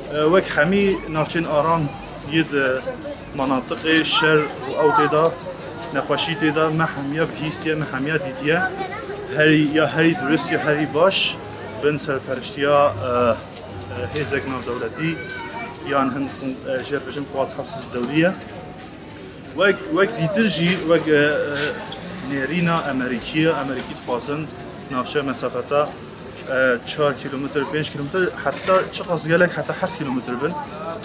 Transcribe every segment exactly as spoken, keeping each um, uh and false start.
Wek hemî navçên aram yê di manatiqê şer û ew tê de nexweşî tê de me hemiya bihîstiye, me hemiya dîtiye. Herî ya herî durist ya herî baş bin serperiştiya, e, e, hêzek navdewletî yan hin, e, jêr bijin quwat hafs dewlî ye. Wek, wek dîtir jî, wek, e, e, nêrîna Amerîkî ye. Amerîkî dixwazin navçe mesafeta, e, çar kîlometr, pênc kîlometr, heta çiqas gelek, heta heft kîlometr bin.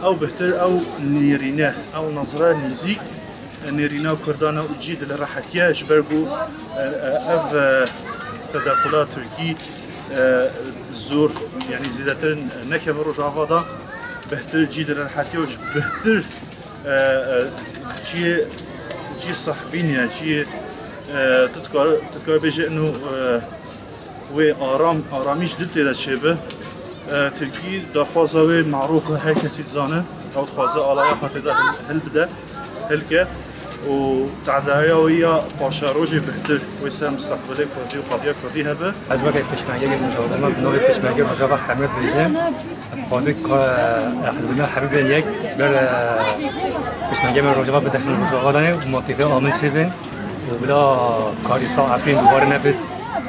Ew bihtir, ew nêrîne, ew nazire nîzîk, e, nêrîna Kurdan e û cî dil rehetiye ji ber ku, e, e, ev, e, tedexula Tirkî, e, zor, yanî zêdetir nekeve Rojava de, bihtir cî dil rehetiye û ji bihtir e, e, ciyê, ciyê sahbîn e, ciyê, e, tu dikar, tu dikar bêje ino, e, wê aram, aramî ji dil tê de çêbi. E, Tirkî daxwaza wê marûf e, her kesî dizane. Ew dixwaze alaya xwe tê de hil, hil bide, hilke. Û tedaya wê ya paşerojê bihtir wê ser mustaqbilê Kurdî û qadiya Kurdî hebe. Ez weke pêşmergeyekê Rojava me, bi navê Pêşmergê Rojava hemû dibêjim. Xwazî ka, e, hizbûna hemî bên yek, ber, e, pêşmergê me Rojava bidexin Rojava danê û mantîqê amin çêbin û bila Kardîstan Efrîn dubare nebit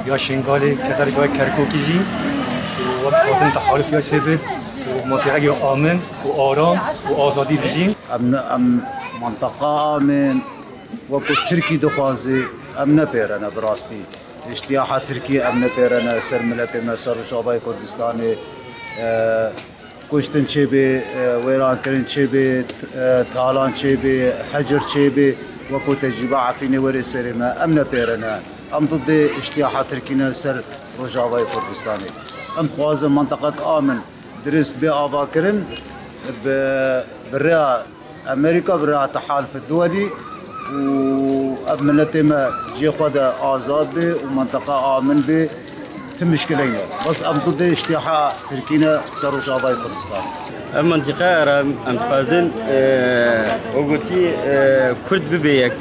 ya Şingalê, keserê wek Kerkûkî jî û wek xwazin texalif ya çêbit û mantîqek ya amin û aram û azadî bijîn. Em ne, em mantaqa amin, wekû Tirkî dixwazî, em ne pêrene bi rastî. Îştiyaha Tirkî em ne pêrene ser miletê me, ser Rojavayê Kurdistanê, e, kuştin çêbê, e, wêrankirin çêbê, t-, e, talan çêbê, hecir çêbê, wekû tecrîba Efrînê were serê me, em ne pêrene. Em didê îştiyaha Tirkî ne ser Rojavayê Kurdistanê. Em dixwazin mintaqek amin, dirist bê avakirin, bi, bi rêya Amerîka, bi rêya Tehalif Duwelî û ev miletê me cihê xwe de azad bê û minteqa amin bê, ti mişkileyne. Bes em didê îştiyaha Tirkî ne ser Rojavayê Kurdistan. Ev mintîqe re em dixwazin, e, o gotî, e, Kurd bibe yek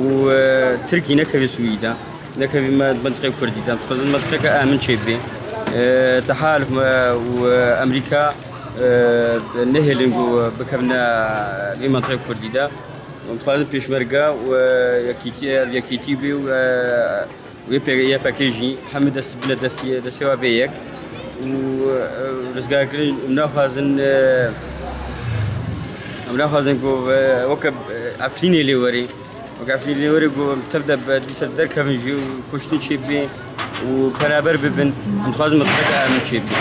û, e, Tirkî nekeve sûyî de. Nekevî me mintîqê Kurdî de. Em dixwazin mintîqeke amin çêbê. E, Tehalif me û, e, Amerîka, e, nehêlin ku bikevine vê mintîqê Kurdî de. Em dixwazin pêşmerge û, e, yekîtî, ev yekîtî bê û, e, wê pê-, Y P G jî hemû dest bine destê, destê wa bê yek. Û, e, rizgarkirin, em naxwazin, e, em naxwazin ku, e, weke, e, Efrînê lê werê. Weke Efrînê lê werê ku em tev de be, dîsa derkevin jî û kuştin çêbê û penaber bibin. Em dixwazin mintîqeke amin çêbê.